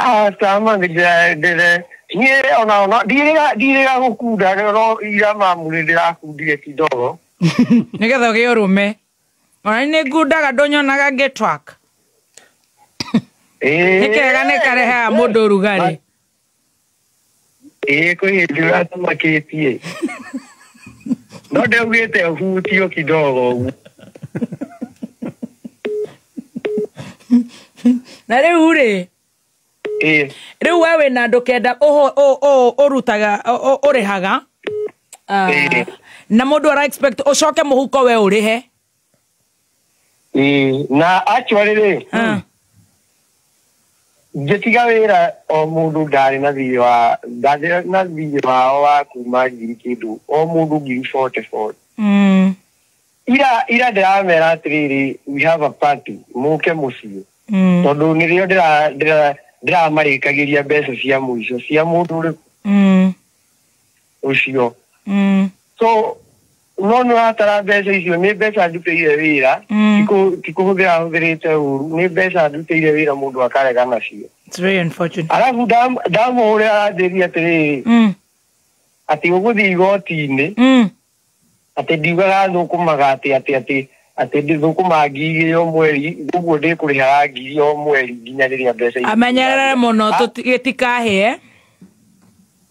Aca ndĩre niĩ ona ndirĩga gũkunda no ira mamu nĩ ndĩrakundire kidogo. Nĩgetha ũgĩe ũrũme. Ona nĩ ngundaga ndũnyonaga ngĩtwak. Nĩ kega nĩ karehaga mũndũ ũrugarĩ. Ĩĩ kwĩ hĩndĩ ũratamakĩtie. No ndaugĩte ũhutio kidogo ũguo. Na rĩu rĩ Ĩĩ. Rĩu we wĩna andũ kenda ũrutaga ũrĩhaga. Na mũndũ ara expect ũcoke mũhuko we ũrĩhe. Ĩĩ na actually rĩ ngĩtiga wĩra o mũndũ ndarĩ na thirĩ wa ndarĩ na thirĩ wao wa kuma ngiri kĩndũ o mũndũ ngiri 44. Ira ndĩramera atĩrĩrĩ we have a party mũke mũciĩ. Tondũ nĩrĩo ndĩramarĩkagĩria mbeca cia mũico cia mũndũ ũrĩkũ ũcio. So no nĩ watara mbeca icio nĩ mbeca ndutĩire wĩra ti kũhũthĩra hũthĩrĩte ũru nĩ mbeca ndutĩire wĩra mũndũ akarega nacio. It's very unfortunate. Arabu ndamũhũrĩra aranjĩria atĩrĩrĩ atĩ ũgũthiĩ igoti-inĩ atĩ ndiugaga thũkũmaga atĩ atĩ ndĩthũkũmaga ngiri igĩrĩ o mweri ũguo ndĩkũrĩhaga ngiri o mweri nginya rĩrĩa mbeca icio Amenyerere mũno gĩtikahĩe.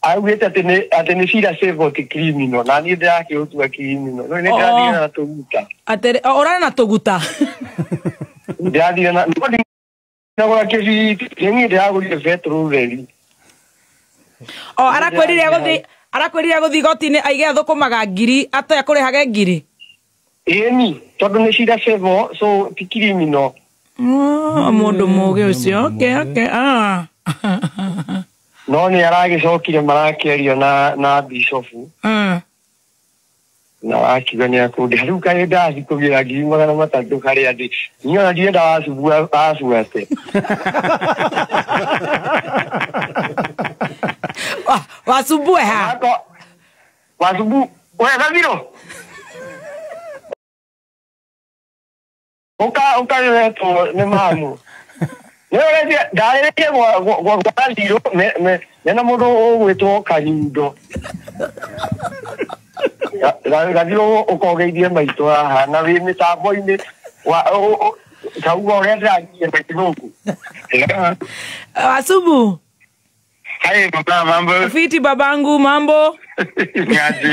Augĩte atĩ nĩ cira civil ti criminal na niĩ ndĩrakĩũtua criminal no nĩ ndĩrathire na tũguta. Atĩrĩ ũrarĩ na tũguta. Ndĩrathire na no ndinagũra kĩbiriti niĩ ndĩragũrire petrol theri. O arakwĩrire gũthiĩ igoti-inĩ aige athũkũmaga ngiri atĩ akũrĩhage ngiri. Ĩni tondũ nĩ cira civil so ti criminal. Mũndũ mũgĩ ũcio. Okay, okay. No nĩ aragĩcokire marakĩaria na bishop. Na akiuga nĩ akũndĩha. Rĩu kaĩ ndathi kũgĩra ngiri magana matatũ harĩa ndĩ. Niĩ ona ndirenda wacuate. Wasumbue ha? Wasumbu, we Gathiro. Ũka wetwo nĩ mamu. Nĩ ũreciria ndarĩrĩrie gwa Gathiro mena mũndũ ũgwĩtwo Kanyundo. Gathiro ũkogeithie maitũ haha na wĩ mĩtambo-inĩ kauga ũrĩa ndĩragia na gĩthũngũ. Wasubu. Hai mama, mambo. Fiti babangu, mambo. Ngaji.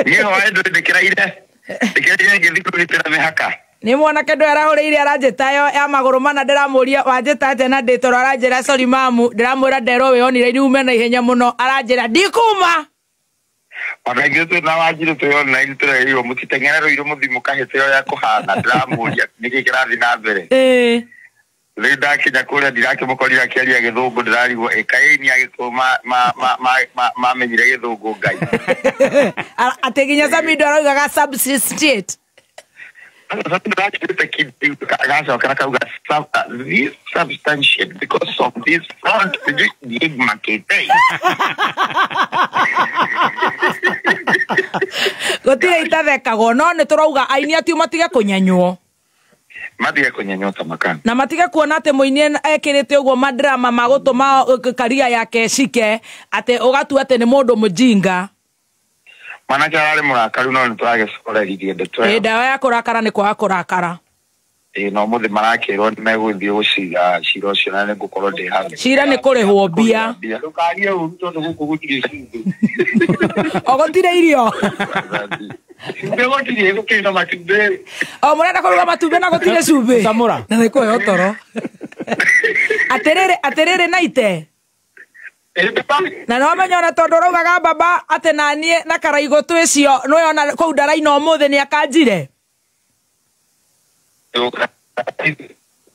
Niĩ hwaĩ ndĩkĩraire. Ndĩkĩraire ngĩthiĩ kũgitĩra mĩhaka. Nĩ mwanake ndũ arahũrĩire aranjĩta yo ya magũrũ mana ndĩramũria wanjĩta atĩa na ndĩtoro aranjĩra sorry mamu ndĩramwĩra nderwo wĩonire ume na ihenya mũno aranjĩra ndikuma. Ona ithuĩ twĩ na Wanjirũ twĩ online tũrerirwo mũtiteng'ere rũirũ mũthiĩ mũkahĩte ũrĩa kũhana ndĩramũria nĩkĩ kĩrathiĩ na mbere. Rĩu ndakinya kũrĩa ndirakĩmũkorire akĩaria gĩthũngũ ndĩrarigwo ĩkaĩ nĩ agĩkũyũ mamenyire gĩthũngũ Ngai. Atĩ nginya Samido araugaga substitute. Gacokera kauga this substantiate because of this front makĩte. Gũtirĩ itathekagwo no nĩ tũrauga aini atiu matige kũnyenywo. Matige kũnyenywo ta makana. Na matige kuona atĩ mũini ekĩrĩte ũguo madrama ma gũtũma karia yake cike atĩ ũgatua atĩ nĩ mũndũ mũjinga. Mwanake ararĩ mũrakaru no nĩ tũragĩcoreririe ndeto ĩyo. Ĩ ndawa ya kũrakara nĩ kwaga kũrakara. Ĩ no mũthĩ marakĩrwo nĩ megũthiĩ gũcira cira ũcio na nĩ ngũkorwo ndĩ hau. Cira nĩ kũrĩhwo mbia. Ndũkarie ũru tondũ gũkũ gũtirĩ cumbĩ. O gũtirĩ irio. Cumbĩ gũtirĩ gũkĩrĩ na matumbĩ. O mũrenda kũruga matumbĩ na gũtirĩ cumbĩ. Samũra. Na nĩ kũheo toro. Atĩrĩrĩ atĩrĩrĩ naite. Na no menya ona tondũ ũraugaga baba atĩ na niĩ na Karaigũ twĩcio nĩwe ona kũu ndaraina ũmũthĩ nĩ akanjire.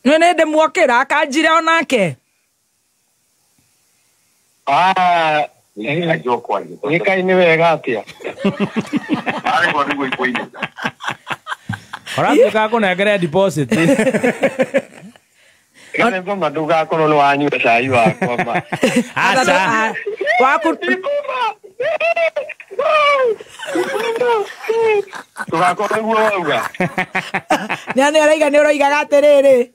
Nĩ nĩ ndĩmuokĩra akanjire onake. Nĩ nĩ wega atĩa? Ũratuĩka kũnengere deposit. Nĩ ngoma ndũgakorwo nĩ wanyua cai wakwa ma. Aca. Waku Ndũgakorwo nĩguo wauga. Nĩ araiga nĩ ũroigaga atĩrĩrĩ.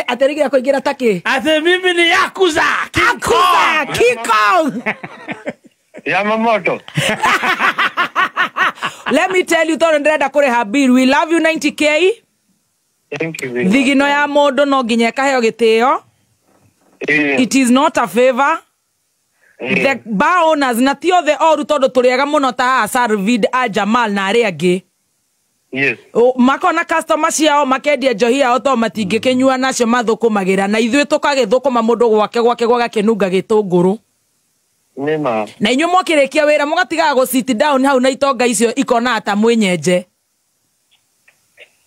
Aterigä kå ingä ra takä Ati mimi ni Yakuza King Kong. King Kong. Yamamoto. Let me tell you tondå ndärenda kå rä ha bill. We love you 90K. Thank you very much. Thigino ya må ndå no nginya ĩkaheo gä. It is not a favor. The bar owners na ti othe oru tondå tå rä ega må no ta Sarvid a Jamal na arä angä. Yes. Makona customer ciao makendia njohi yao to matingĩkĩnyua nacio mathũkũmagĩra na ithuĩ tũkagĩthũkũma mũndũ gwake gwake gwagakĩnunga gĩtũngũrũ. Nĩma. Na inyuĩ mwakĩrĩkia wĩra mũgatigaga gũ sit down hau na itonga icio ikona ta mwĩnyenje.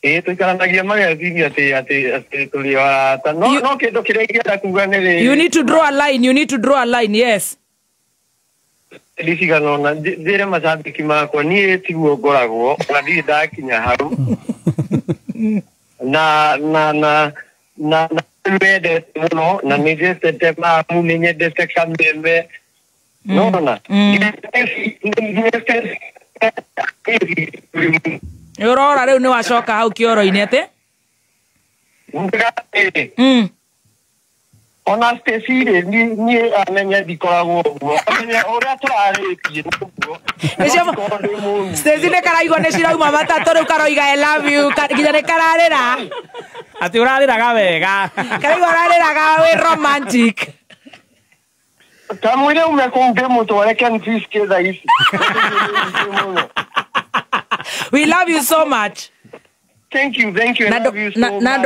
Ĩĩ tũikaranagia mageciria atĩ tũrĩ arata. No kĩndũ kĩrĩa ingĩenda kuga nĩ rĩrĩ. You need to draw a line, you need to draw a line, yes. Ndicigana ona njĩre macambĩki makwa niĩ tiguo ngoragwo na ndirĩ ndakinya hau. Na na na na nĩmendete mũno na nĩnyendete mamu nĩnyendete kameme. Nona. Ũrora rĩu nĩwacoka hau kĩoro-inĩ atĩ? Ona Stacy rĩ niĩ amenye ndikoragwo ũguo amenye ũrĩa tũrarĩtie ũguo. Stacy nĩ karaigua nĩ cirauma matatũ rĩu karoiga I love you nginya nĩ kararĩra. Atĩ ũrarĩraga wega. Karaigua ũrarĩraga wĩ romantic. Kamwĩre ume kũu ndĩmũtware Kenfish thaa ici. We love you so much. Thank you, thank you. I love you so much. Na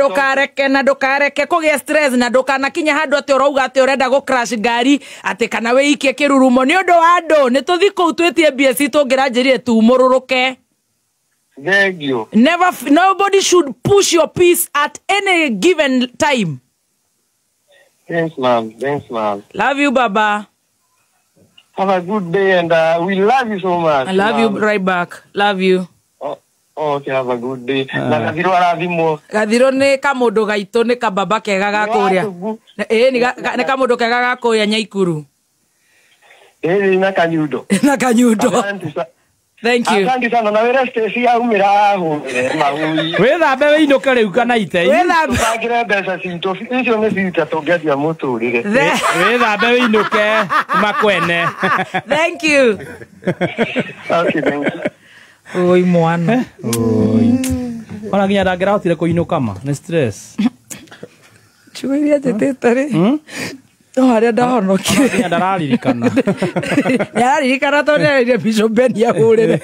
ndũkareke kũgĩa stress na ndũkanakinya handũ atĩ ũrauga atĩ ũrenda gũ crash ngari atĩ kana wĩikie kĩrurumo nĩ ũndũ wa andũ. Nĩ tũthi kũu twĩtie mbia citũ ngĩranjĩrire tumũrũrũke. Thank you. Never, nobody should push your peace at any given time. Thanks, ma'am. Thanks, ma'am. Love you, Baba. Have a good day, and we love you so much. I love you right back. Love you. Oh, okay, have a good day. Na Gathiro arathimwo. Gathiro nĩ kamũndũ gaitũ nĩ kababa kega ga kũrĩa. Ĩĩ nĩ kamũndũ kega ga kũrĩa Nyaikuru. Ĩĩ na kanyundo. Na kanyundo. Thank you. Asante sana na wĩra Stacy aumĩra ahũrĩre mahui. Wĩthambe wĩinũke rĩu kana ite. Wĩthambe. Tũbangĩre mbeca citũ icio nĩ cita tũngĩendia mũtũrĩre. Wĩthambe wĩinũke makwene. Thank you. Okay, thank you. Oi mwana. Oi. Ona nginya ndangĩrahotire kũinũka ma nĩ stress. Ciugo iria njĩtĩte rĩ. No harĩa ndahonokire. Nginya ndararirikana. Nĩararirikana tondũ nĩarerire Bishop Ben ahũrĩre.